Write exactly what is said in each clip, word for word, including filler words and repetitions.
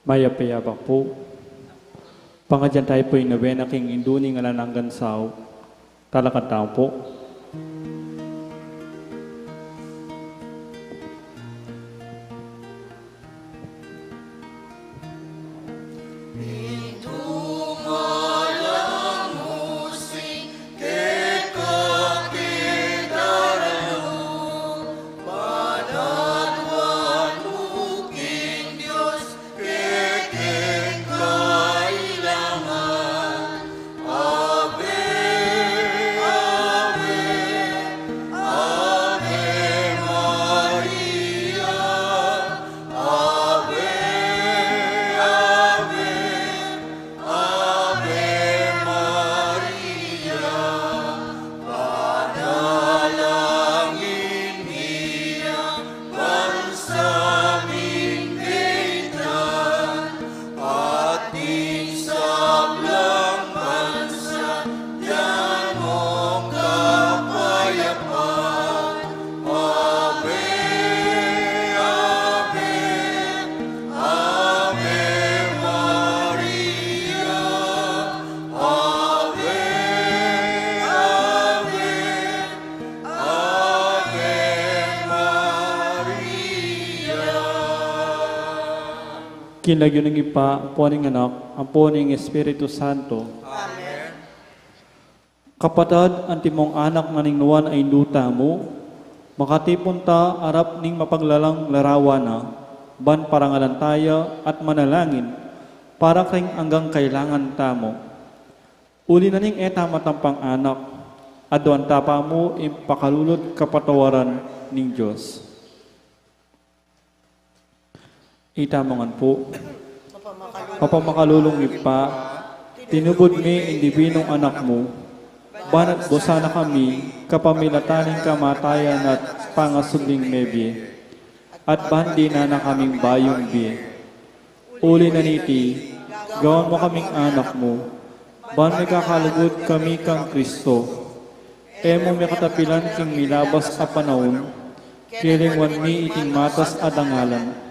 Mayap a yabak pu. Pangadyan tamu pu ing nobena king Indu ning Alang Anggang Saup. Talakad tamu pu. King lagyu ning Ibpa, ampo ning Anak, ampo ning Espiritu Santo. Amen. Kapatad, antimong anak ngan ning Nuan a Indu tamu, makatipun ta arap ning mapaglalang larawan na, ban parangalan ta ya at manalangin para king anggang kailangan tamu. Uli na ning e ta matampang anak, aduan ta pa mu ing pakalulu't kapatawaran ning Dios. Itamu ngan pu. Mapamakalulung Ibpa, tinubud me ing Dibinung Anak mu, ban atbasan na kami kapamilatan ning kamatayan at pangasubling mebie, at ban dinan na kaming bayung bie. Uli na niti, gawan mu kaming anak mu, ban mikakalugud kami kang Kristo. E mu mi katapilan king milabas a panaun, kilingwan mi iting matas a dangalan.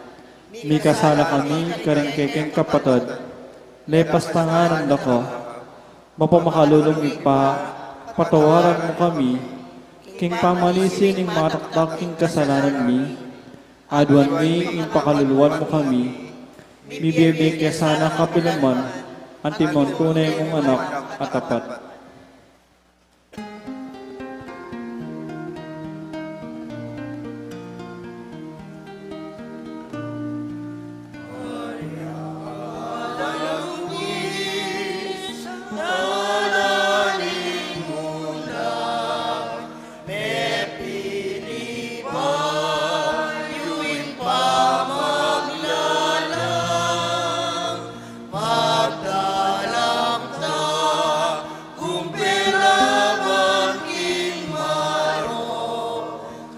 Mikasala kami karing kekeng kapatad, lepas tanganan da ka. Mapamakalulung Ibpa, patawaran mu kami, king pamanisi ning mataktak king kasalanan mi, aduan mi ing pakaluluan mu kami, mibie mi ke sana kapilan man, antimong tune mung anak a tapat.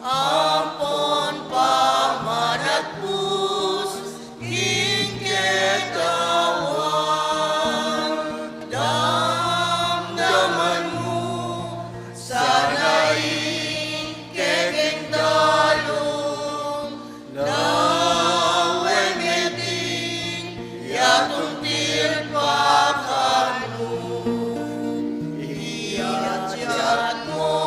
Ampon pamadatpus king ketawan, damdaman mu sana ing kekeng dalung, lawen meting yatung tilpakan mu, iyatyat mu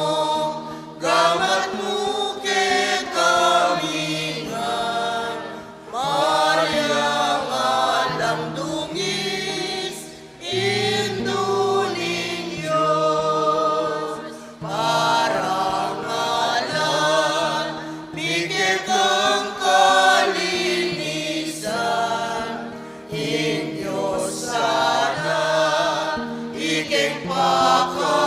gamat mu kekami ngan, Maria alang dungis, Indu ning Dios, parangalan mi kekang kalinisan, ing Dios sana ikeng pakaluluan,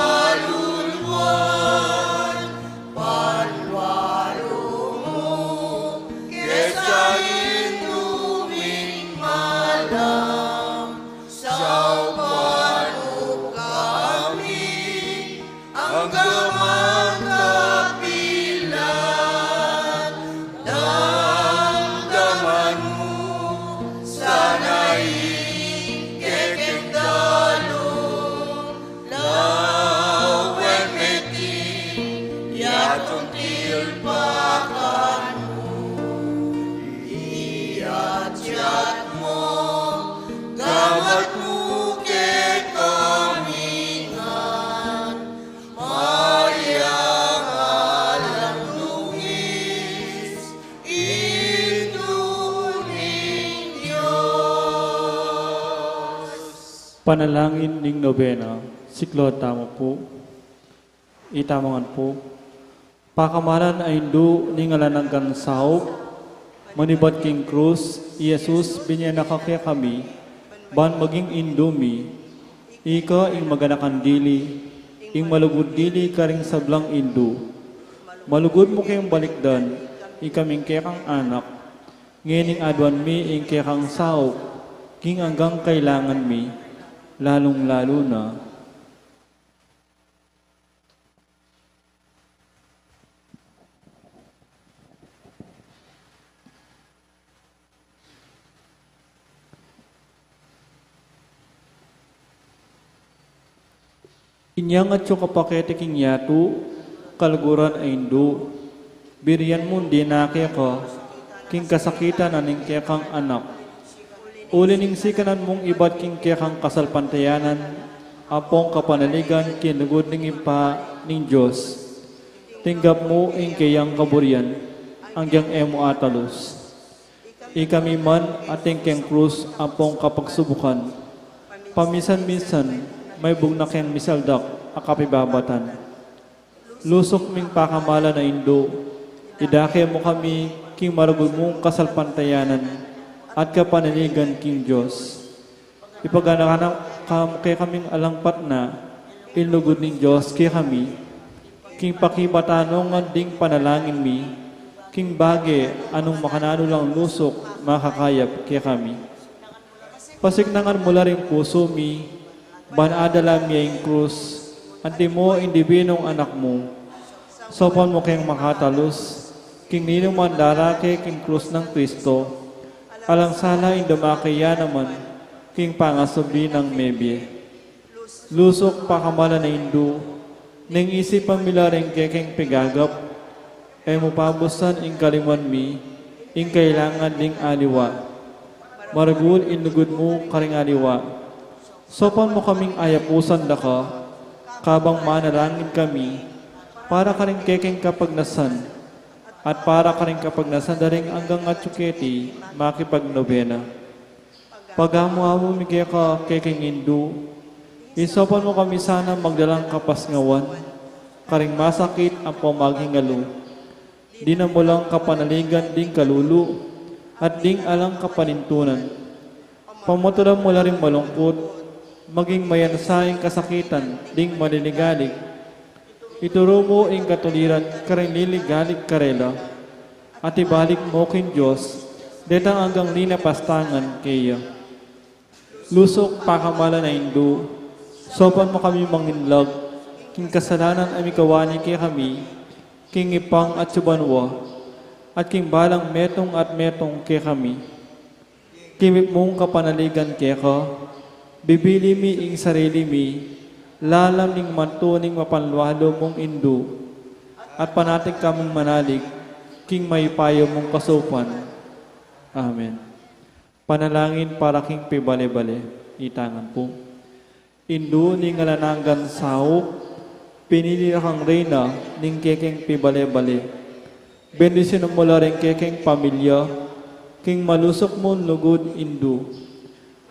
panlualu mu ke sa Indu ming malam, saupan mu kami angga mangkapilan, damdaman mu sana ing kekeng dalung, lawen meting yatung tilpakan mu, iyatyat mu Panalangin ning nobena, siklaud tamu pu. Itamu ngan pu. Pakamalan a Indu ning alang anggang saup, manibat king krus, i Jesus, binie na ka kekami, ban maging Indu mi, ika ing maganakang dili, ing malugud dili karing sablang Indu. Malugud mu keng balikdan, ikaming kekang anak, ngening aduan mi ing kekang saup, king anggang kailangan mi, lalung-lalu na. Inyang atyu ka pa keti king yatu, kaluguran a Indu, birian mung dina keka, king kasakitan na ning kekang anak. Uli ning sikanan mung ibat king kekang kasalpantayanan, ampong kapanaligan king lugud ning Ibpa ning Dios. Tinggap mu ing keyang kaburian, anggang e mu atalus. Ikami man ating keng krus ampong kapagsubukan, pamisan-misan maybug na keng misaldak a kapibabatan. Lusuk ming pakamalan a Indu, idake mu kami king maragul mung kasalpantayanan at kapanaligan king Dios. Ipaganakan na ka-, kekaming alang patna, ing lugud ning Dios kekami, king pakibatan no ngan ding panalangin mi, king bage a nung makananu lang lusuk makakayap kekami. Pasiknangan mu la ring pusu mi, ban adala mi ing krus, antimo ing dibinung anak mu. Saupan mu keng makatalus, king ninuman darake king krus nang Kristo, alang sala ing dumake ya naman, king pangasubli nang mebie. Lusuk pakamalan a Indu, neng isipan mi la ring kekeng pigagap, e mu pabusan ing kaliman mi, ing kailangan ding aliwa. Maragul ing lugud mu karing aliwa. Saupan mu kaming ayapusan da ka, kabang manalangin kami, para karing kekeng kapagnasan, at para karing kapagnasan da ring anggang atyu keti makipagnobena. Pagamu-amu mi keka kekeng Indu, isaupan mu kami sana magdalang kapasnawan, karing masakit ampong maghingalu. Dinan mu lang kapanaligan ding kalulu, at ding alang kapanintunan. Pamatulan mu la ring malungkut, maging mayansa ing kasakitan ding maliligalig. Ituru mu ing katuliran karing liligalig karela, at ibalik mu king Dios detang anggang linapastangan keya. Lusuk pakamalan a Indu, saupan mu kami manginlag king kasalanan a mikawani kekami, king Ibpang atsu banua, at king balang metung at metung kekami. Kimit mung kapanaligan keka, bibili mi ing sarili mi, lalam ning mantu ning mapanlualu mung Indu, at panatag kaming manalig king mayupaya mung kasaupan. Amen. Panalangin para king pibale-bale. Itamu ngan pu. Indu ning alang anggang saup, pinili na kang reyna ning kekeng pibale-bale. Bendisyunan mu la ring kekeng pamilya, king malusuk mung lugud, Indu.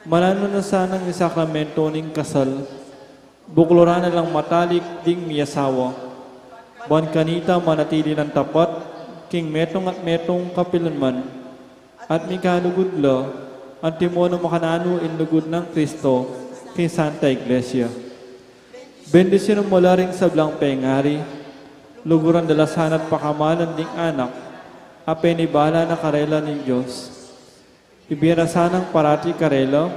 Mananu na sanang isakramento ning kasal, bukluran na lang matalik ding miyasawa. Ban kanita manatili lang tapat, king metung at metung kapilanman. At mikalugud la, antimo nung makananu ing lugud nang Kristo, king Santa Iglesia. Bendisyunan mu la ring sablang pengari, luguran da la sana't pakamalan ding anak, a penibala na karela ning Dios. Ibie na sanang parati karela,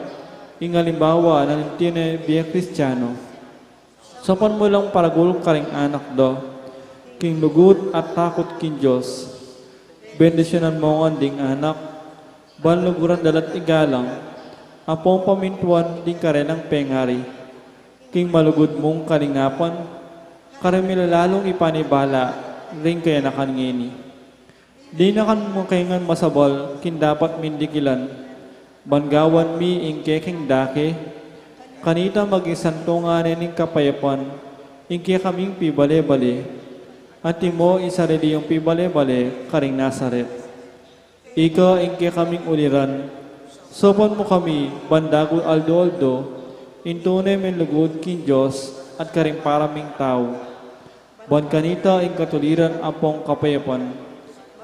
ing alimbawa na ning tine bie Kristiano. Saupan mu lang paragul karing anak da, king lugud at takut king Dios. Bendisyunan mu ngan ding anak, ban luguran da la't igalang, ampong pamintuan ding karelang pengari. King malugud mung kalinapan, karing milalalung ipanibala, ring kayanakan ngeni. Dinakan mu ke ngan masabal king dapat ming dikilan, ban gawan mi ing kekeng dake, kanita maging santungan ne ning kapayapan, ing kekaming pibale-bale, antimo ing sarili yung pibale-bale, karing Nazaret. Ika ing kekaming uliran, saupan mu kami, ban dagul aldo-aldo, Ing tune ming lugud king Dios at karing para ming tau. Ban kanita ing katuliran ampong kapayapan,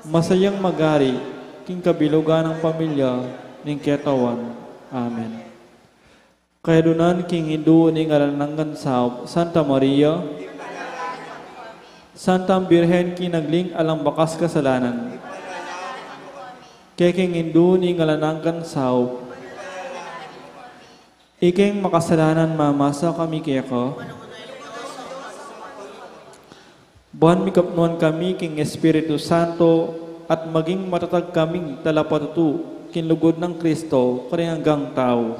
masayang magari king kabilugan nang pamilya ning ketawan. Amen. Kayadunan king Indu ning alang anggang saup, Santa Maria, Santang Birhen kinagling alang bakas kasalanan, kekeng Indu ning alang anggang saup, ikeng makasalanan mamasa kami keka. Ban mikapnuan kami king Espiritu Santo at maging matatag kaming talapatutu king lugud nang Kristo karing anggang tau.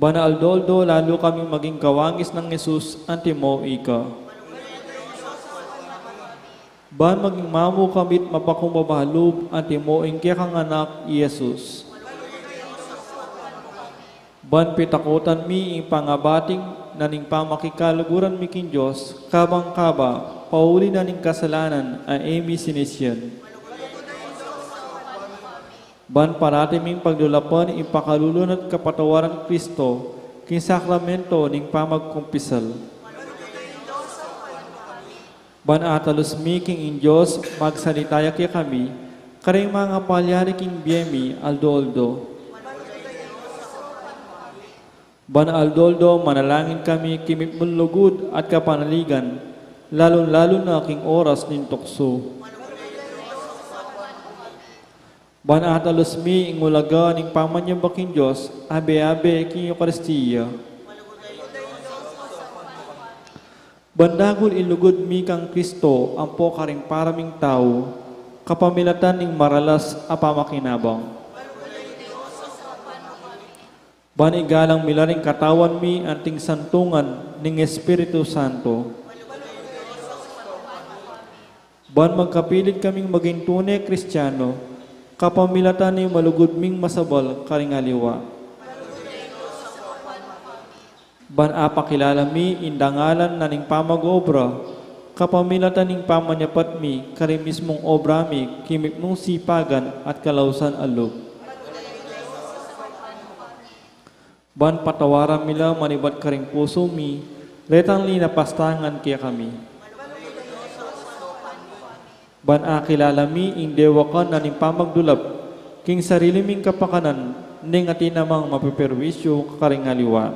Ban aldo-aldo lalu kaming maging kawangis nang Jesus antimo ika. Ban maging mamu kami't mapakumbaba lub antimo ing kekang Anak, i Jesus. Ban pitakutan mi ing pangabating na ning pamakikaluguran mi king Dios, kabang kaba, pauli na ning kasalanan a e mi sinisian. Ban parati ming pagdulapan ing pakalulu na't kapatawaran Kristo, king sakramento ning pamagkumpisal. Ban atalus mi king ing Dios, magsalita ya kekami, karing mangapalyari king bie mi, aldo-aldo. Ban aldo-aldo manalangin kami king mipnung lugud at kapanaligan, lalung-lalu na king oras ning tuksu. Ban atalus mi ing ulaga ning pamanyamba king Dios, abe-abe king Eukaristia. Ban dagul ing lugud mi kang Kristo ampo karing para ming tau, kapamilatan ning maralas a pamakinabang. Ban igalang mi la ring katawan mi anting santungan ning Espiritu Santo. Ban magkapilit kaming maging tune Kristiano, kapamilatan ning malugud ming masabal karing aliwa. Ban apakilala mi ing dangalan na ning pamag-obra, kapamilatan ning pamanyapat mi karing mismung obra mi king mipnung sipagan at kalausan a lub. Ban patawaran mi la manibat karing pusu mi retang linapastangan kekami. Ban akilala mi ing dewakan na ning pamagdulap king sarili ming kapakanan, neng atin namang mapiperwisyu karing aliwa.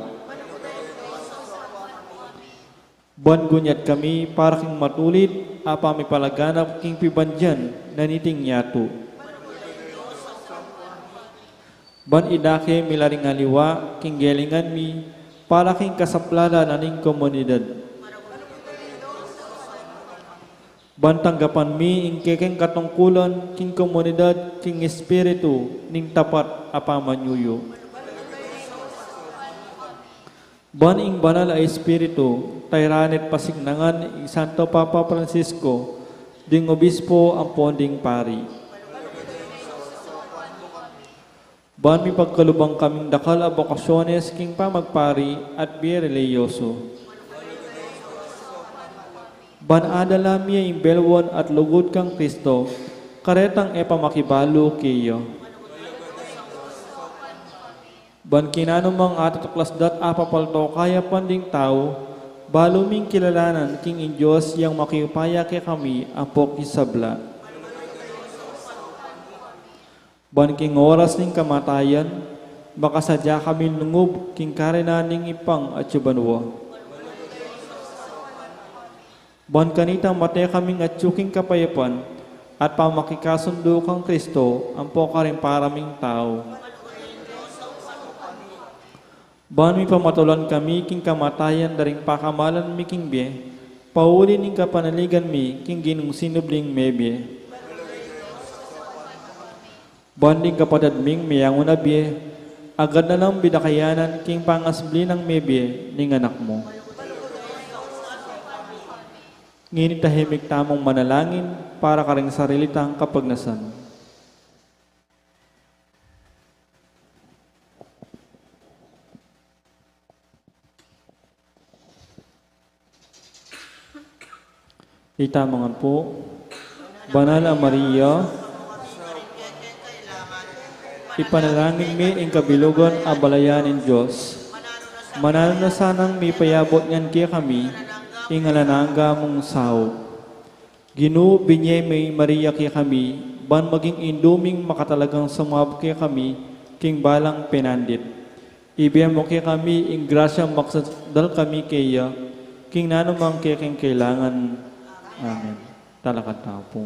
Ban gunyat kami para king matulid a pamipalaganap king pibandian na niting yatu. Ban idake mi la ring aliwa king gelingan mi para king kasaplalan na ning komunidad. Ban tanggapan mi ing kekeng katungkulan king komunidad king espiritu ning tapat a pamanyuyu. Ban ing Banal a Espiritu, tayran at pasignangan ing Santo Papa Francisco, ding obispo ampon ding pari. Ban mipagkalubang kaming dakal a bokasyones king pamagpari at bie relihiyoso. Ban adala mi ing belwan at lugud kang Kristo, karetang e pa makibalu keya. Ban king anumang atatuklas dat apapalto kayapan ding tau, balu ming kilalanan king ing Dios yang makiupaya kekami ampo king sabla. Ban king oras ning kamatayan, makasadya kaming lungub king karinan ning Ibpang atsu banua. Ban kanita mate kaming atsu king kapayapan at pamakikasundu kang Kristo ampo karing para ming tau. Ban mipamatulan kami king kamatayan da ring pakamalan mi king bie, pauli ning kapanaligan mi king Ginung sinubling mebie. Ban ding kapatad ming meyangu na bie, agad na lang bidakayanan king pangasubli nang mebie ning Anak mu. Ngeni tahimik tamung manalangin para karing sarili tang kapagnasan. Itamu ngan pu, Banal a Maria, Ipanalangin mi ing kabilugan a balayan ning Dios. Mananu na sanang mipayabut ngan kekami ing alang angga mung saup. Ginu, binie me i Maria kekami, ban maging indu ming makatalagang sumaup kekami king balang penandit. Ibie mu kekami ing grasyang makasandal kami keya king nanu mang kekeng kailangan. Amen. Talakad tamu pu.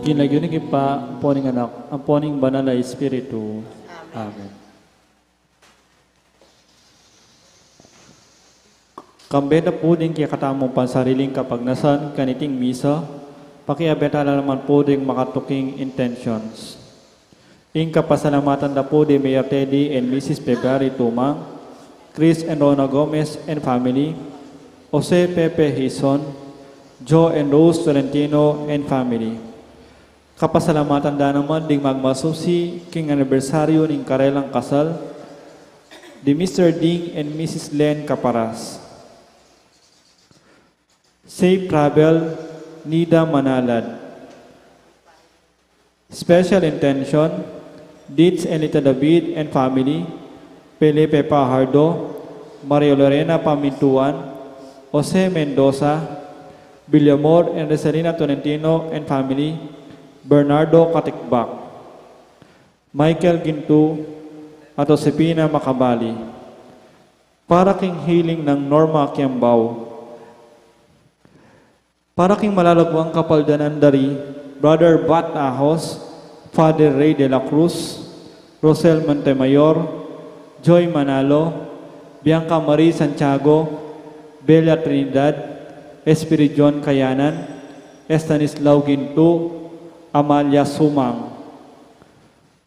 King lagyu ning Ibpa, ampo ning Anak, ampo ning Banal a Espiritu. Amen. Kambe na pu ding kekatamung pansariling kapagnasan kaniting misa, pakiabe tala naman pu ding makatuking intentions. Ing kapasalamatan da pu di Mayor Teddy and Missus February Tumang, Chris and Rona Gomez and family, Jose Pepe Hison, Joe and Rose Tolentino and family. Kapasalamatan da naman ding magmasusi king anibersaryu ning karelang kasal, di Mister Ding and Missus Len Caparas. Safe travel, Nida Manalad. Special intention, Ditz and Lita David and family, Felipe Fajardo, Maria Lorena Pamintuan, Jose Mendoza, Villamor and Rosalina Tolentino and family, Bernardo Katikbak, Michael Gintu, at Josefina Macabali. Para king healing nang Norma Kiambao. Para king malalaguang kapaldanan dari Brother Bat Ahos, Father Ray de la Cruz, Rosel Montemayor, Joy Manalo, Bianca Marie Santiago, Bella Trinidad, Espiridion Kayanan, Estanislao Gintu, Amalia Sumang.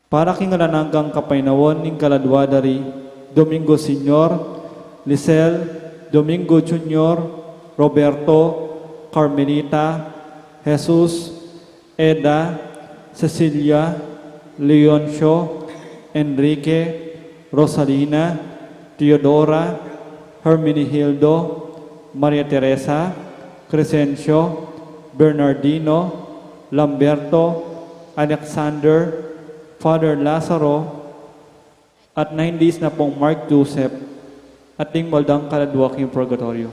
Para king alang anggang kapaynawan ning kaladua dari Domingo Senior, Lisel, Domingo Junior, Roberto, Carmelita, Jesus, Eda, Cecilia, Leoncio, Enrique, Rosalina, Teodora, Herminihildo, Maria Teresa, Crescencio, Bernardino, Lamberto, Alexander, Father Lazaro, at nine days na pung Mark Joseph, at ding maldang kaladua king purgatoryo.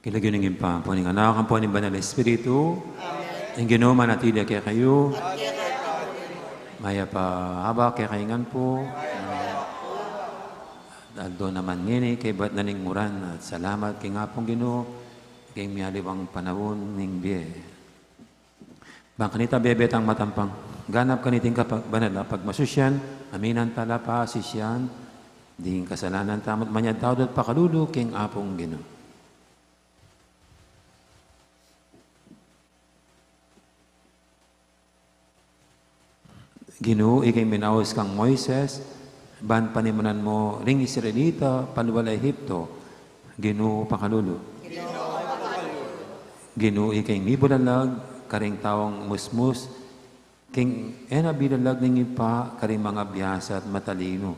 King lagyu ning Ibpa, ampo ning Anak, ampo ning Banal Espiritu. Amen. Ing Ginu manatili kekayu. Mayap a abak kekayu ngan pu. Aldo naman ngeni, kaybat na ning uran, at salamat king Apung Ginu, king mialiwang panaun ning bie. Bang kanita bebe tang matampang ganap kaniting kapag-, banal a pagmasusyan, aminan tala pa sisian ding kasalanan tamu at manyad tamu at pakalulu king Apung Ginu. Ginu, ika ing minaus kang Moises, ban panimunan mu ring Israelita palual Ehipto, Ginu pakalulu. Ginu, ika ing mibulalag karing taung musmus, king e na bilalag ning Ibpa karing mangabiasa at matalinu.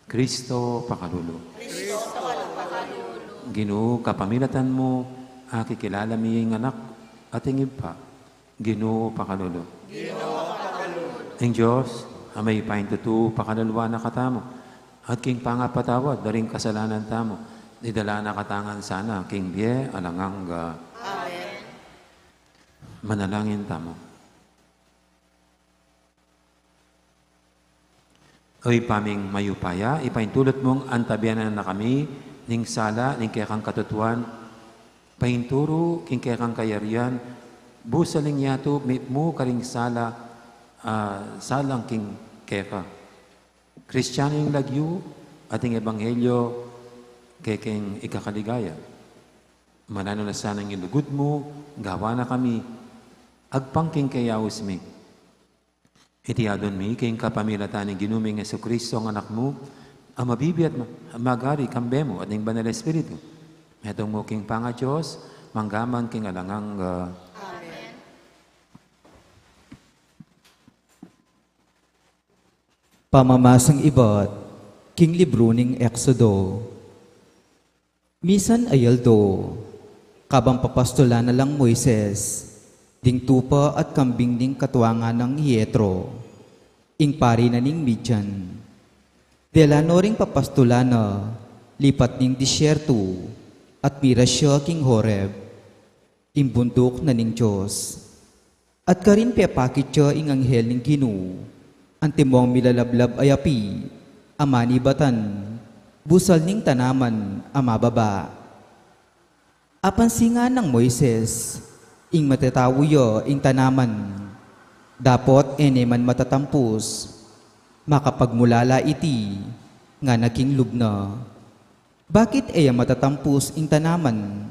Kristo pakalulu. Kristo pakalulu. Ginu, kapamilatan mu, akikilala mi ing Anak at ing Ibpa. Ginu pakalulu. Ginu pakalulu. Ing Dios a mayupaya king tutu, pakaluluan na katamu, at king pangapatawad da ring kasalanan tamu, idala na katamu ngan sana king bie alang angga. Amen. Manalangin tamu. O Ibpa ming mayupaya, ipaintulot mung antabianan na kami ning sala ning kekang katutuan, painturu king kekang kayarian, busal ning yatu mipmu karing sala, ah, salang king keka. Kristiano ing lagyu at ing ebanghelyo kekeng ikakaligaya. Mananu na sanang ilugud mu, gawa na kami agpang king keyaus mi. Iti adwan mi king kapamilatan ning Ginu ming Jesucristo, ing Anak mu, a mabibie at ma-, magari kambe mu at ning Banal Espiritu, metung mu king pangaDios, mangga man king alang angga. Amen. Pamamasang ibat king libru ning Exodo. Misan a aldo, kabang papastulan na lang Moises ding tupa at kambing ning katuangan nang Jetro, ing pari na ning Midian. Dela no ring papastulan na, lipat ning disyertu, at miras ya king Horeb, ing bunduk na ning Dios. At karin pepakit ya ing anghel ning Ginu, antimong milalablab a api a manibatan, busal ning tanaman a mababa. Apansin ngan nang Moises ing matatau ya ing tanaman, dapot e ne man matatampus, makapagmulala iti, ngana king lub na. Bakit e ya matatampus ing tanaman,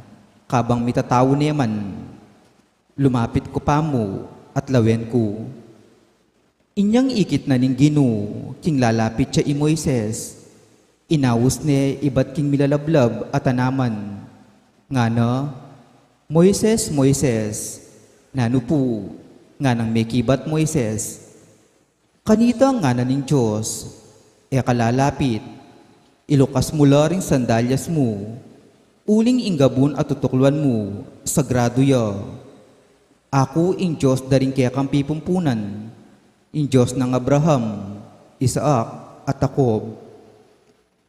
kabang mitatau ne man? Lumapit ku pa mu at lawen ku. Inyang ikit na ning Ginu king lalapit ya i Moises, inaus ne ibat king milalablab a tanaman, ngana, "Moises, Moises!" "Nanu pu?" nganang mekibat Moises. "Kanita," ngana ning Dios, "e ka lalapit. Ilukas mu la ring sandalyas mu, uling ing gabun a tutukluan mu, sagradu ya. Aku ing Dios da ring kekang pipumpunan, ing Dios nang Abraham, Isaac, at Jacob."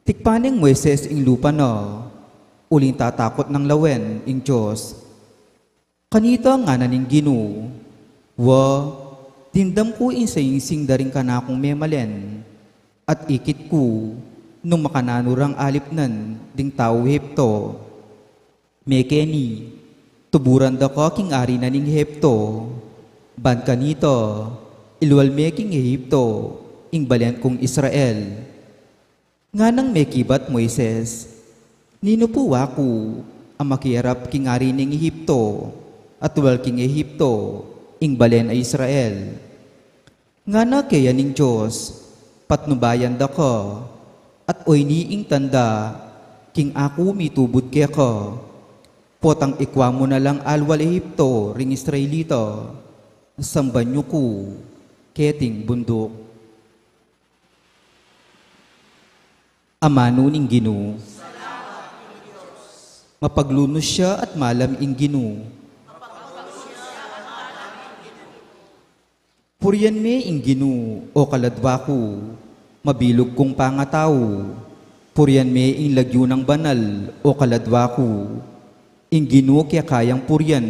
Tikpan neng Moises ing lupa na, uling tatakut nang lawen ing Dios. Kanita ngana ning Ginu, wa, dimdam ku ing sangsing da ring kanakung memalen, at ikit ku nung makananu rang alipnan ding taung Ehipto. Mekeni, tuburan da ka king ari na ning Ehipto, ban kanita, ilwal me king Ehipto ing balen kung Israel. Nganang mekibat Moises, ninu pu aku a makiyarap king ari ning Ehipto, at wal king Ehipto ing balen a Israel? Ngana keya ning Dios, patnubayan da ka, at oyni ing tanda king aku mitubud keka, potang ikwa mu na lang alwal Ehipto ring Israelita, samban yu ku keting bunduk. Amanu ning Ginu. Mapaglunus ya at malam ing Ginu. Purian me ing Ginu, o kaladwa ku, mabilug kung pangatau. Purian me ing lagyu nang banal, o kaladwa ku. Ing Ginu keka yang purian,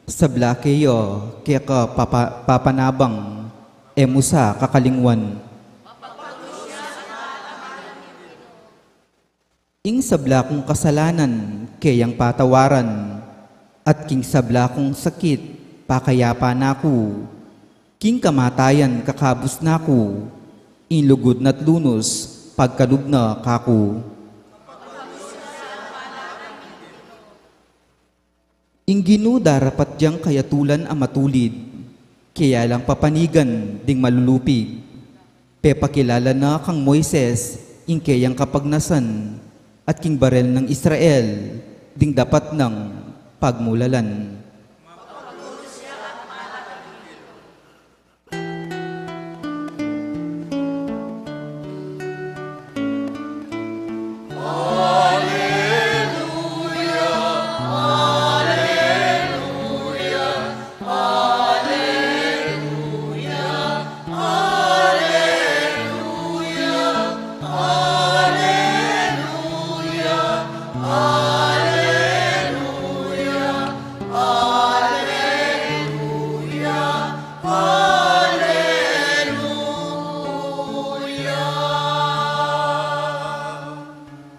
sabla keya keka papa-, papanabang, e mu sa kakalingwan. Ing sabla kung kasalanan keyang patawaran, at king sabla kung sakit pakayapan na ku, king kamatayan kakabus na ku, ing lugud na't lunus pagkalub na kaku. Ing Ginu darapat yang kayatulan a matulid, keya lang papanigan ding malulupig. Pepakilala na kang Moises ing keyang kapagnasan, at king barel nang Israel ding dapat nang pagmulalan.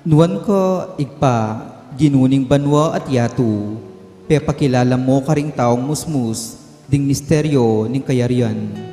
Nuan ka, Ibpa, Ginu ning banua at yatu, pepakilala mu karing taung musmus ding misteryu ning kayarian.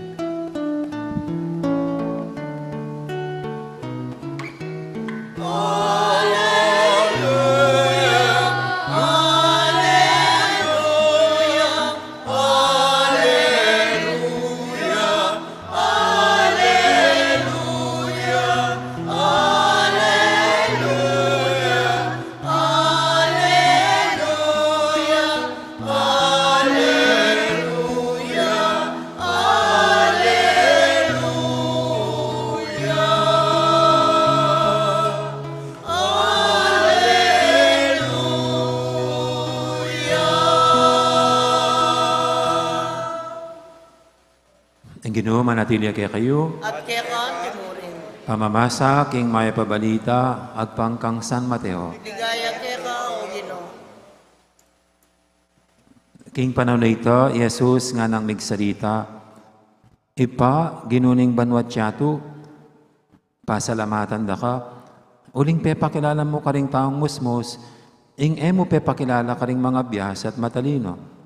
Ing Ginu manatili ya kekayu. At keka mu rin. Pamamasa king mayap a balita agpang kang San Mateo. Ligaya keka, o Ginu. King panaun a ita, i Jesus nganang migsalita, Ibpa, Ginu ning banua't yatu, pasalamatan da ka, uling pepakilala mu karing taung musmus ing e mu pepakilala karing mangabiasa at matalino.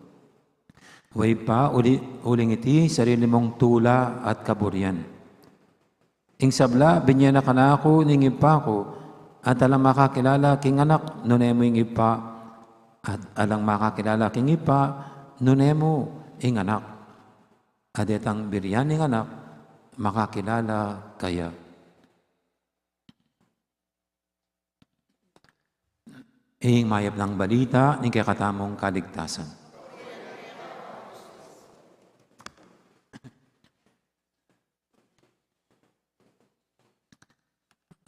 Wa, Ibpa, uli, uling iti sarili mung tula at kaburian. Ing sabla, binie na kanaku ning Ibpa ku, at alang makakilala king Anak, nune mu ing Ibpa, at alang makakilala king Ibpa, nune mu ing Anak. At detang birian ning Anak, makakilala kaya. Ing mayap nang balita ning kekatamung kaligtasan.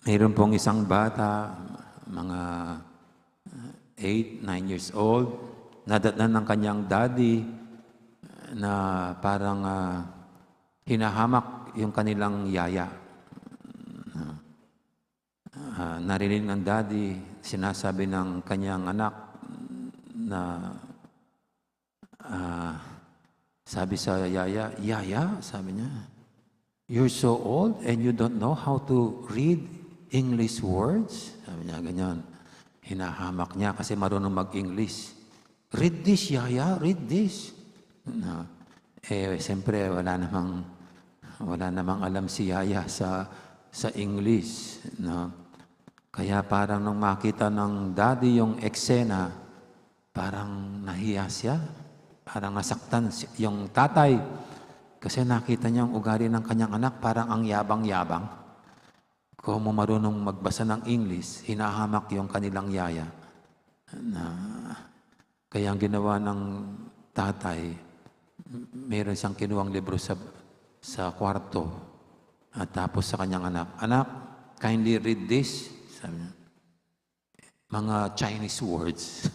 Mayroon pong isang bata, mga eight, nine years old, nadatnan ng kanyang daddy na parang, ah, hinahamak yung kanilang yaya. Ah, narinig ng daddy, sinasabi ng kanyang anak na Sabi sa yaya, "Yaya," sabi niya, "you're so old and you don't know how to read English words?" Sabi niya ganyan. Hinahamak niya kasi marunong mag-English. "Read this, yaya, read this." Na, eh, siyempre, wala namang, wala namang alam si yaya sa, sa English, no? Kaya parang nung makita ng daddy yung eksena, parang nahiya siya, parang nasaktan si-, yung tatay. Kasi nakita niya yung ugali ng kanyang anak, parang ang yabang-yabang. Kung marunong magbasa ng English, hinahamak yung kanilang yaya. Na, kaya ang ginawa ng tatay, m-, meron siyang kinuhang libro sa, sa kwarto. At tapos sa kanyang anak, "Anak, kindly read this," sabi niya. Mga Chinese words,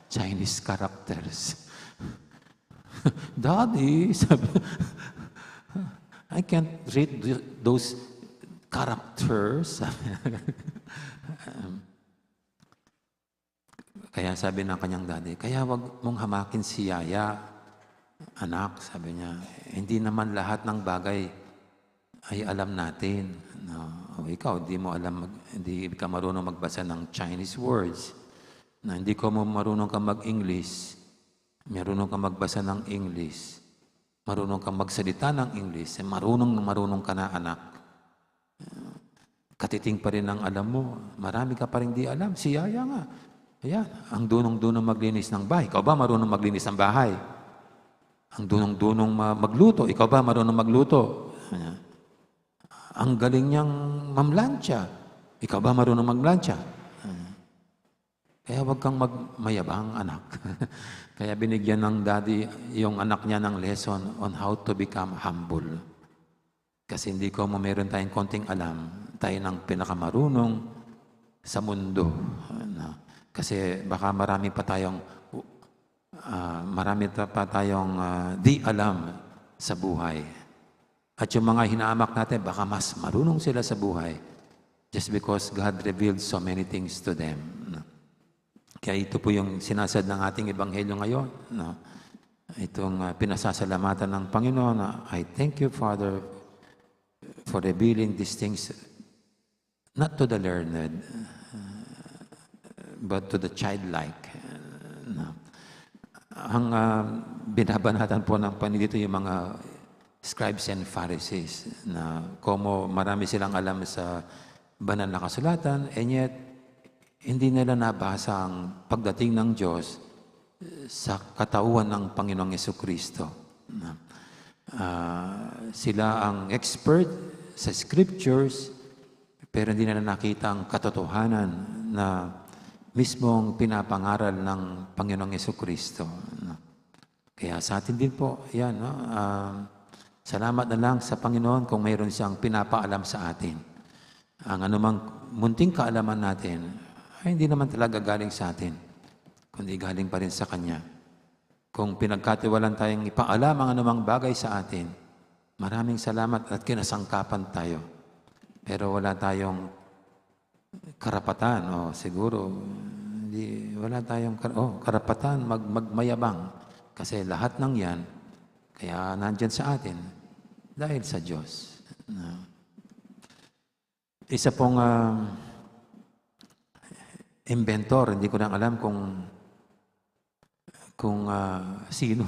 Chinese characters. "Daddy," sabi, "I can't read th-, those characters." Kaya sabi ng kanyang daddy, "Kaya wag mong hamakin si yaya, anak," sabi niya. "Hindi naman lahat ng bagay ay alam natin, no? O ikaw, di mo alam, mag-, hindi ka marunong magbasa ng Chinese words. Na hindi ko mo marunong ka mag-English, marunong ka magbasa ng English, marunong ka magsalita ng English, eh, marunong na marunong ka na, anak. Katiting pa rin ang alam mo. Marami ka pa rin di alam. Si yaya nga. Ayan, ang dunong-dunong maglinis ng bahay. Ikaw ba marunong maglinis ng bahay? Ang dunong-dunong ma-, magluto. Ikaw ba marunong magluto?" Ayan. "Ang galing niyang mamlantsa. Ikaw ba marunong magmlantsa?" Ayan. Kaya wag kang mag-, mayabang, anak. Kaya binigyan ng daddy yung anak niya ng lesson on how to become humble. Kasi hindi ko mo meron tayong konting alam, tayo ng pinakamarunong sa mundo. Ano? Kasi baka marami pa tayong, ah, marami ta-, pa tayong, ah, di alam sa buhay. At yung mga hinahamak natin, baka mas marunong sila sa buhay just because God revealed so many things to them, no? Kaya ito po yung sinasad ng ating ebanghelyo ngayon, no? Itong, ah, pinasasalamatan ng Panginoon na, "I thank you, Father, for revealing these things not to the learned, uh, but to the childlike." Uh, no? Ang, ah, binabanatan po ng Panginoon dito yung mga scribes and Pharisees na komo marami silang alam sa banal na kasulatan, and yet hindi nila nabasa ang pagdating ng Diyos sa katauhan ng Panginoong Jesucristo. Na, ah, sila ang expert sa scriptures, pero hindi nila nakita ang katotohanan na mismong pinapangaral ng Panginoong Jesucristo. Na, kaya sa atin din po, yan, no? Ah, salamat na lang sa Panginoon kung mayroon siyang pinapaalam sa atin. Ang anumang munting kaalaman natin ay hindi naman talaga galing sa atin, kundi galing pa rin sa Kanya. Kung pinagkatiwalaan tayong ipaalam ang anumang bagay sa atin, maraming salamat at kinasangkapan tayo. Pero wala tayong karapatan, o siguro, hindi, wala tayong kar-, oh, karapatan mag-, magmayabang. Kasi lahat ng yan, kaya nandyan sa atin, dahil sa Diyos. Na, isa pong, ah, inventor, hindi ko lang alam kung, kung, ah, sino.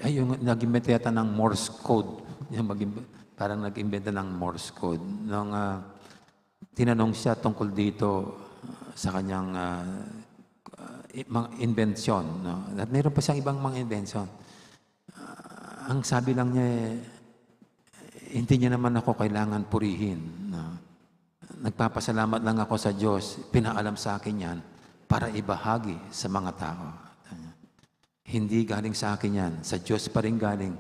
Ay, yung nag-invento yata ng Morse code. Yung mag-, parang nag-invento ng Morse code. Nung, ah, tinanong siya tungkol dito, ah, sa kanyang, ah, ah, i-, mga invention, no? At mayroon pa siyang ibang mga invention. Ah, ang sabi lang niya, eh, "Hindi niya naman ako kailangan purihin, no? Nagpapasalamat lang ako sa Diyos, pinaalam sa akin yan para ibahagi sa mga tao." Hindi galing sa akin yan, sa Diyos pa rin galing,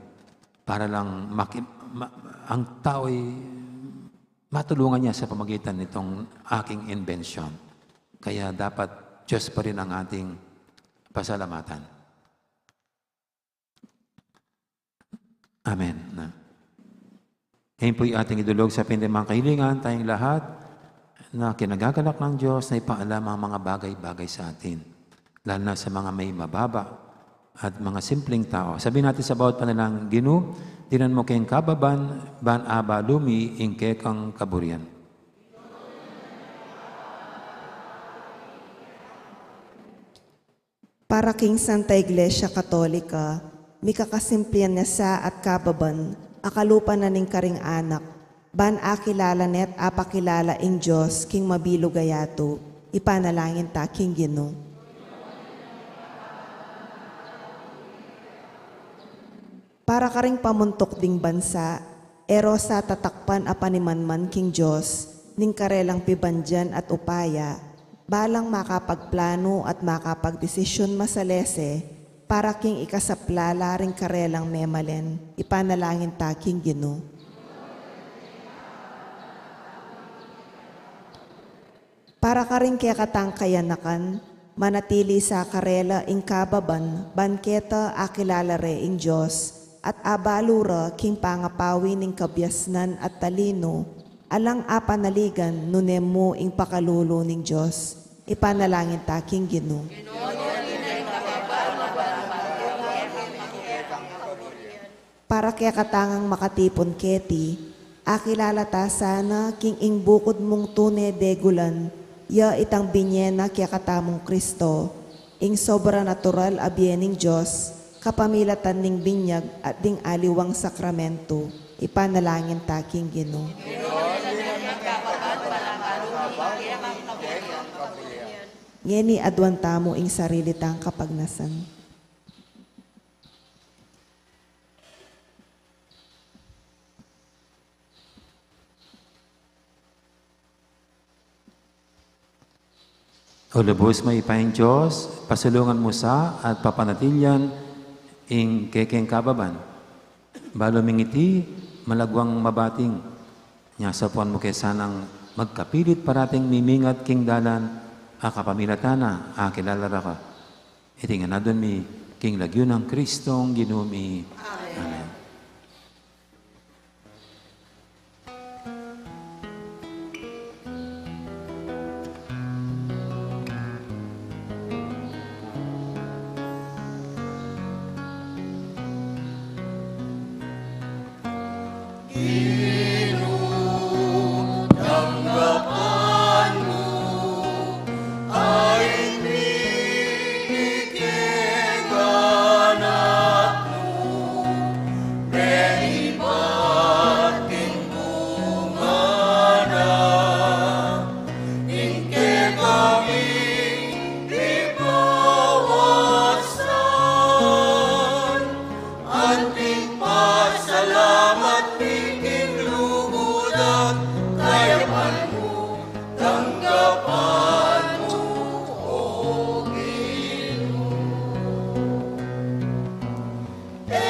para lang maki-, ma-, ang tao'y matulungan niya sa pamagitan nitong aking invention. Kaya dapat Diyos pa rin ang ating pasalamatan. Amen. Na. Ngayon po'y ating idulog sa pindemang kahilingan, tayong lahat na kinagagalak ng Diyos na ipaalam ang mga bagay-bagay sa atin, lalo na sa mga may mababa, at mga simpleng tau. Sabihin natin sa bawat panalangin, Ginu, dinan mu keng kababan, ban abalu mi ing kekang kaburian. Para king Santa Iglesia Katolika, mikakasimple a nesa at kababan, a kalupa na ning karing anak, ban akilala ne at apakilala ing Dios king mabilug a yatu, ipanalangin ta king Ginu. Para karing pamuntuk ding bansa, e ro sa tatakpan a panimanman king Dios, ning karelang pibandian at upaya, balang makapagplanu at makapagdesisyun masalese, para king ikasaplala ring karelang memalen, ipanalangin ta king Ginu. Para karing kekatang kayanakan, manatili sa karela ing kababan, ban keta akilala re ing Dios, at abalu ra king pangapawi ning kabiasnan at talinu, alang apanaligan nune mu ing pakalulu ning Dios. Ipanalangin ta king Ginu. Para kekatang makatipun keti, akilala ta sana king ing bukud mung tune degulan, ya itang binie na kekatamung Kristo, ing sobrenatural a bie ning Dios, kapamilatan ning binyag at ding aliwang sakramento, ipanalangin ta king Ginu. Ngeni aduan tamu ing sarili tang kapagnasan. O lubus mayupayang Dios, pasulungan mu sa at papanatilian ing kekeng kababan. Balu ming iti, malagwang mabating. Nya saupan mu ke sanang magkapilit parating mimingat king dalan a kapamilatan na akilala ra ka. Iti ngan aduan mi king lagyu nang Kristong Ginu mi. Amen. Amen. Ginu, tanggapan mu ing pinikiganat mu, menibat king bunga na, ing kekami pipawasan. Anting pasalamat mi king lugud at kayapan mu, tanggapan mu, O Ginu. E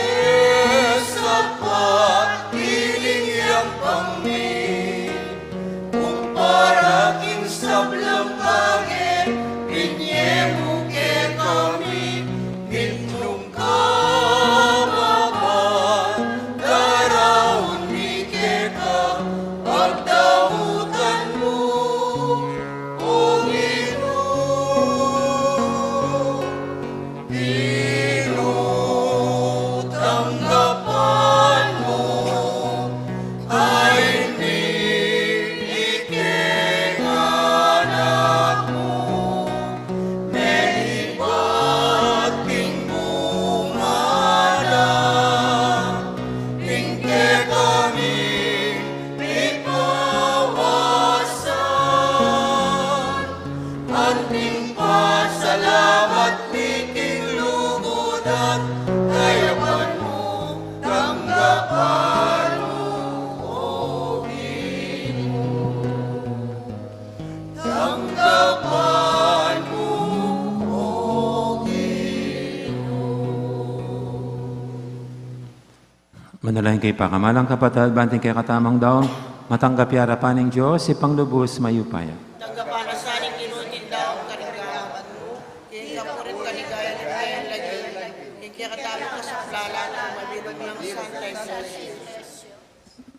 sapat ining yampang mi, kumpara king sablang bage, binie mu kekami, ing nung kababan, daraun mi keka, pagdamutan mu, O Ginu. Ginu, tanggapan mu ing pinikiganat mu, menibat king bunga na, ing kekami pipawasan. Anting pasalamat mi king lugud at kayapan mu, tanggapan mu, O Ginu. Tanggapan mu, O Ginu. Manalangin kayu pakamalan kung kapatad, ban ing kekatamung daun matanggap ya arapan ning Dios, Ibpang lubus mayupaya. Tanggapan na sa ning Ginu iting daun karing gamat mu, king kapurian at kaligayan ning Mabilug a Santa Iglesia.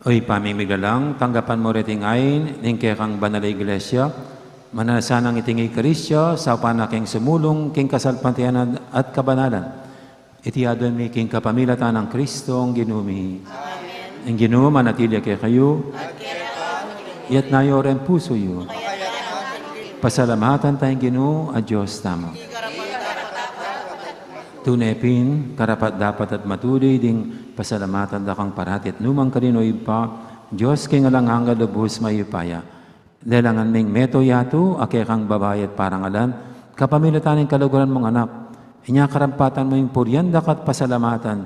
O Ibpa ming Migalang, tanggapan mu reting ain ning kekang banal a Iglesia, mananu na sanang iting Eukaristia saupan na keng sumulung king kasalpantayanan at kabanalan. Iti aduan mi king kapamilatan nang Kristong Ginu mi. Amen. Ing Ginu manatili ya kekayu. Iyatas yu ring pusu yu. Pasalamatan taya ing Ginu a Dios tamu. Tune pin, karapat-dapat at matudi ding pasalamatan da kang parati at nukarin man, o Ibpa, Dios king alang angga, lubus mayupaya. Lelangan ming meto yatu a kekang babayi at parangalan, kapamilatan ning kaluguran mung Anak. Inya karampatan mu ing purian da ka at pasalamatan,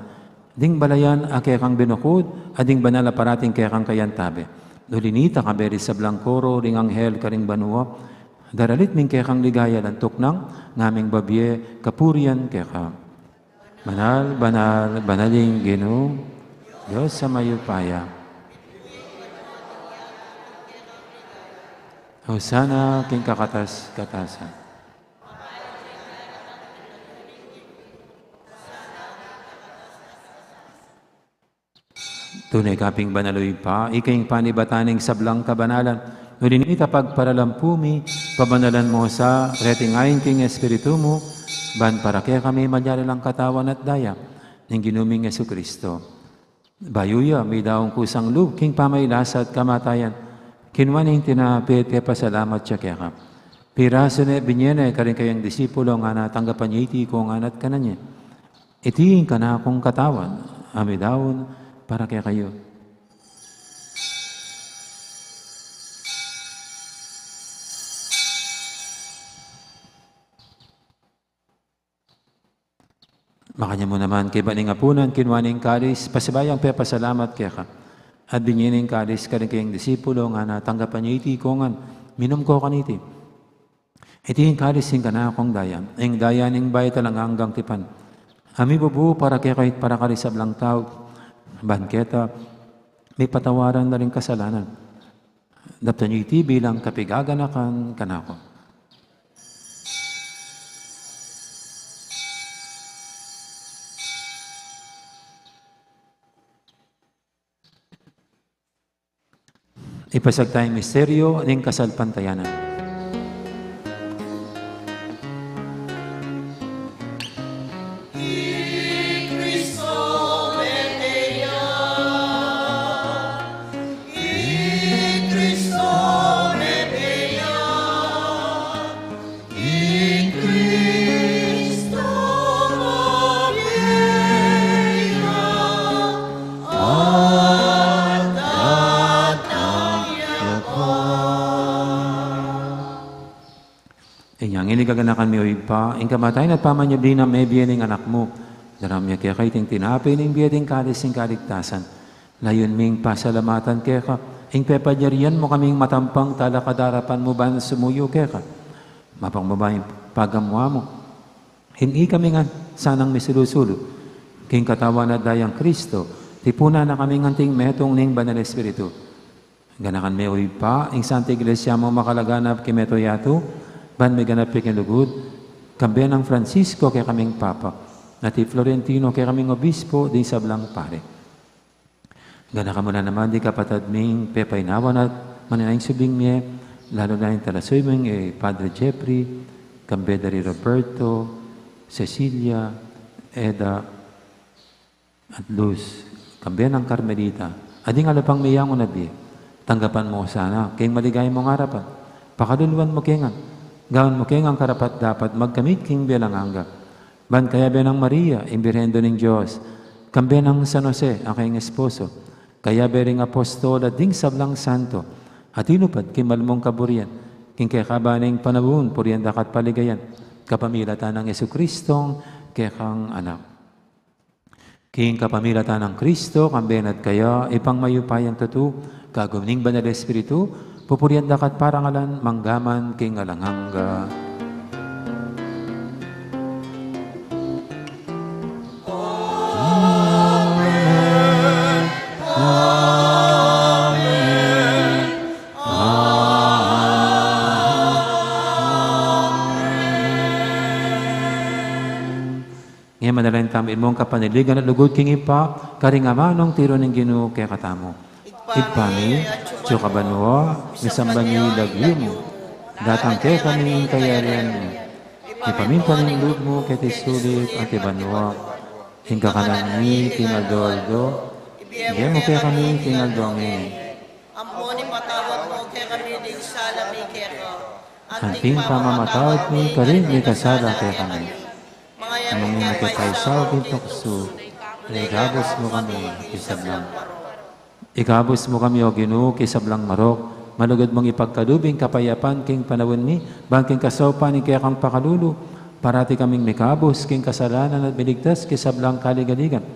ding balayan a kekang binukud, at ding banal a parating kekang kayantabe. Uli na nita, kambe ring sablang koro ring anghel karing banua, daralit mi ing kekang ligaya, lantuk nang ngaming babie kapurian keka. Banal, banal, banal ing Ginu, Dios a mayupaya. Hosana king kakatas-katasan. Tune ka pin banal, o Ibpa, ika ing panibatan ning sablang kabanalan. Uli na nita, pagparalampu mi, pabanalan mu sa reting ain king Espiritu mu, ban para kekami malyari lang katawan at daya ning Ginu ming Jesucristo. Bayu ya midaun kusang lub king pamagkasakit at kamatayan, kinua ne ing tinape, pepasalamat ya keka. Pirasu ne, binie ne karing kayang disipulo, ngana, tanggapan ye iti ikayu ngan at kanan ye. Iti ing kanakung katawan a midaun para kekayu. Makanyan mu naman, kaybat ning apunan, kinua ne ing kalis, pasibayu yang pepasalamat keka, at binie ne ing kalis karing kayang disipulo, ngana, tanggapan ye iti ikayu ngan, minum kayu kaniti. Iti ing kalis ning kanakung daya, ing daya ning bayu at alang anggang tipan, a mibubu para kekayu at para karing sablang tau, ban keta mipatawaran la ring kasalanan. Daptan yu iti bilang kapaganakan kanaku. Ipasiag taya ing misteryu ning kasalpantayanan. I Kristo mabie ya at datang ya pa. Inya ngeni gaganakan mi, o Ibpa, ing kamatayan at pamanyubli nang mebie ning Anak mu. Daraun mi keka iting tinape ning bie at ing kalis ning kaligtasan. Layun ming pasalamatan keka ing pepalyarian mu kaming matampang talakad king arapan mu ban sumuyu keka. Mapagpakumbaba ing pagamuan mu, inikami ngan sanang misulu-sulu king katawan at dayang Kristo, tipunan na kaming anting metung ning Banal Espiritu. Ganakan me, o Ibpa, ing Santa Iglesia mu makalaganap king mabilug a yatu, ban miganap ya king lugud, kambe nang Francisco, kekaming Papa, at i Florentino, kekaming Obispo, ding sablang pari. Ganakan mu la naman ding kapatad ming pepainawa at manenaya king subling mie, lalu na ing talasuyu ming i Padre Jeffrey, kambe da ri Roberto, Cecilia, Eda, at Luz, kambe nang Carmelita, at ding alang meyangu na bie. Tanggapan mu sana king maligaya mung arapan. Pakaluluan mu ke ngan. Gawan mu ke ngan karapat-dapat magkamit king bie alang angga. Ban kayabe nang Maria, ing Birhen Indu ning Dios, kambe nang San Jose, a kayang esposo, kayabe ring apostol at ding sablang santo, a tinupad king mal mung kaburian, king kekaban ning panaun, purian da ka at paligayan, kapamilatan nang Jesucristong kekang Anak. King kapamilatan nang Kristo, kambe na at kaya, Ibpang mayupayang tutu, kagum ning Banal Espiritu, pupurian da ka at parangalan, mangga man king alang angga. Amen. Amen. Amen. Ngeni manalangin tamu, mung kapanaligan at lugud king Ibpa, karing amanung tiru ning Ginu kekatamu. Ibpa mi, atsu ka banua, misamban ya ing lagyu mu. Datang kekami ing kayarian mu. Mipamintuan ing lub mu keti sulip anti banua. Ing kakanan mi king aldo-aldo, ibie mu kekami king aldo ngeni. Ampon ipatawad mu kekami ding sala mi keka, anti ing pamamatawad mi karing mikasala kekami. Manga e mu ke paisaul king tuksu, nune ikabus mu kami king sablang marok. Ikabus mu kami, O Ginu, king sablang marok, malugud mung ipagkalub ing kapayapan king panaun mi, ban king kasaupan ning kekang pakalulu, parati kaming mikabus king kasalanan at miligtas king sablang kaligaligan.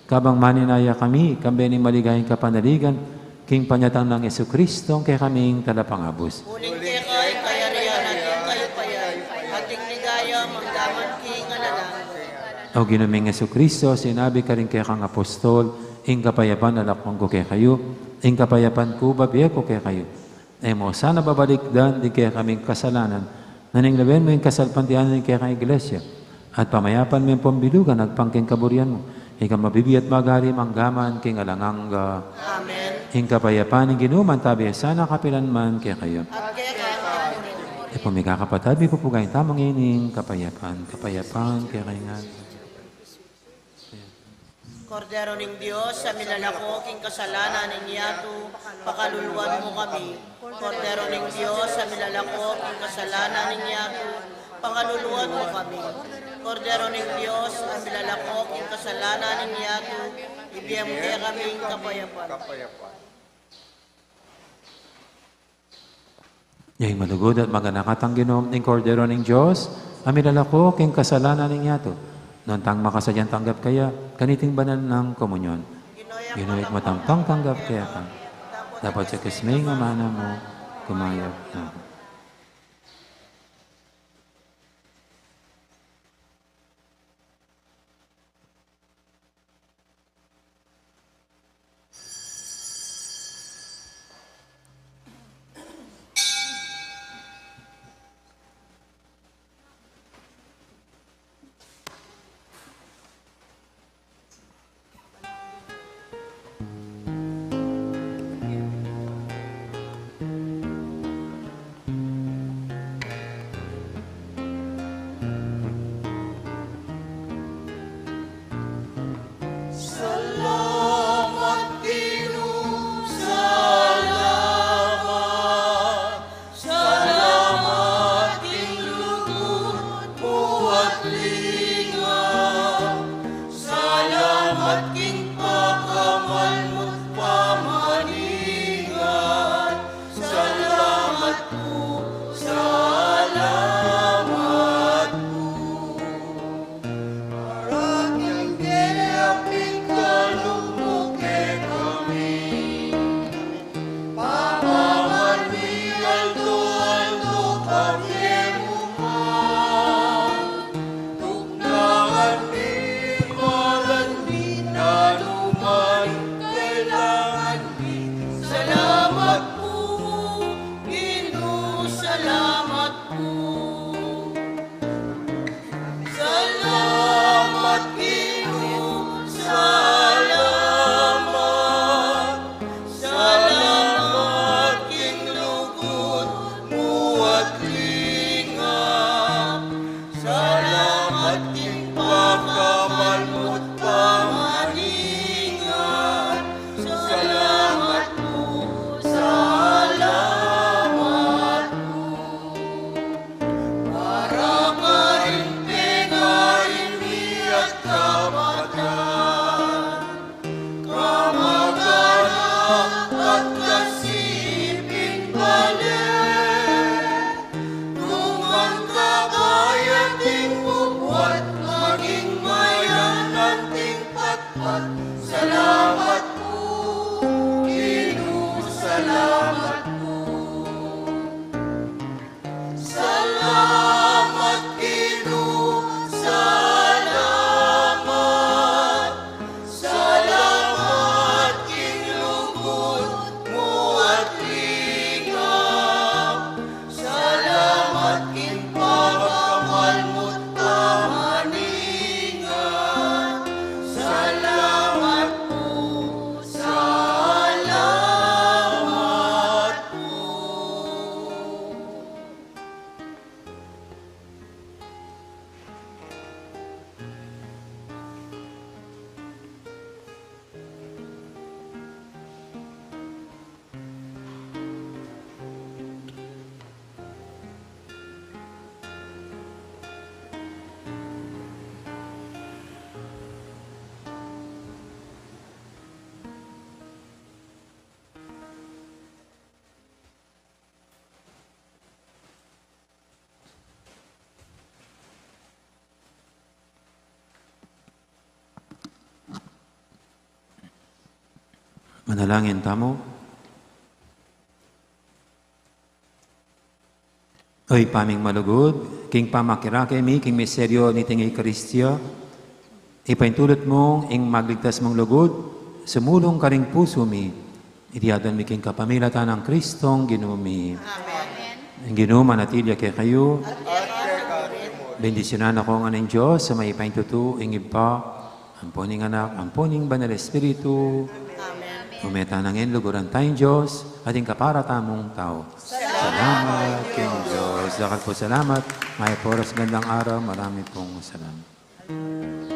Kabang maninaya kami, kambe ning maligayang kapanaligan, king panyatang nang Jesucristo, a kekaming Talapangabus. Uling keka ing kayarian at ing kayupayan, at ing ligaya, manggaman king alang angga. O Ginu ming Jesucristo, sinabi mu karing kekang apostol, ing kapayapan lalakwan ku kekayu, ing kapayapan ku bibie ku kekayu. E mu sana babalikdan ding kekaming kasalanan, nune lawen mu ing kasalpantayanan ning kekang Iglesia, at pamayapan me ing pambilugan agpang king kaburian mu, ikang mabibie at magari manggaman king alang angga. Amen. Ing kapayapan ning Ginu manatili sana kapilan man kekayu. At keka mu rin. Ipu ming kakapatad, mipupugayan tamu ngeni ing kapayapan. Kapayapan kekayu ngan. Kordero ning Dios, a milalako king kasalanan ning yatu, pakaluluan mu kami. Kordero ning Dios, a milalako king kasalanan ning yatu, pakaluluan mu kami. Kordero ning Dios, a milalako king kasalanan ning yatu, ibie mu kekami ing kapayapan. Ing malugud at maganaka tang Ginu, ing Kordero ning Dios, a milalako king kasalanan ning yatu. Nuan tang makasadyang tanggap kaya kaniting banal nang komunyon. Ginu, ikmat mu pang tanggap keka, dapot sa king amanu mu, kumayap na. Salamat, Ginu, salamat. Salamat king lugud mu at linga. Salamat king pakamal mu't pamaningat. Salamat pu, salamat pu. Para king kayaping kalub mu kekami. Pamamal mi aldo-aldo, pamie mu man. Tuknangan mi, malan mi, nanu man ing kailangan mi. Salamat pu, Ginu, salamat pu. Salamat, Ginu, salamat. Salamat king lugud mu at linga. Salamat king pakamal mu't pamaningat. Salamat pu, salamat pu. Para karing pengaring mi at kapatad, kamag-anak at kasiping bale, nung kabayat ing bubuat, maging mayanan ding patpat. Salamat pu, Ginu, salamat pu. Salamat, Ginu, salamat. Salamat king lugud mu at linga. Salamat king pakamal mu't pamaningat. Salamat pu, Manalangin tamu. O Ibpa ming malugud, king pamakirake mi king misteryo niting Eukaristia, ipaintulut mung ing magligtas mung lugud sumulung karing pusu mi. Iti aduan mi king kapamilatan nang Kristong Ginu mi. Amen. Ing Ginu manatili ya kekayu. Bendisyunan na kayu ngan ning Dios a mayupaya king tutu, ing Ibpa, ampo ning Anak, ampo ning Banal Espiritu. Amen. Ume tana ngeni, luguran taya ing Dios at ing kapara tamung tau. Salamat king Dios. Dakal pung salamat. Mayap a oras, gandang araw. Marami pong salamat.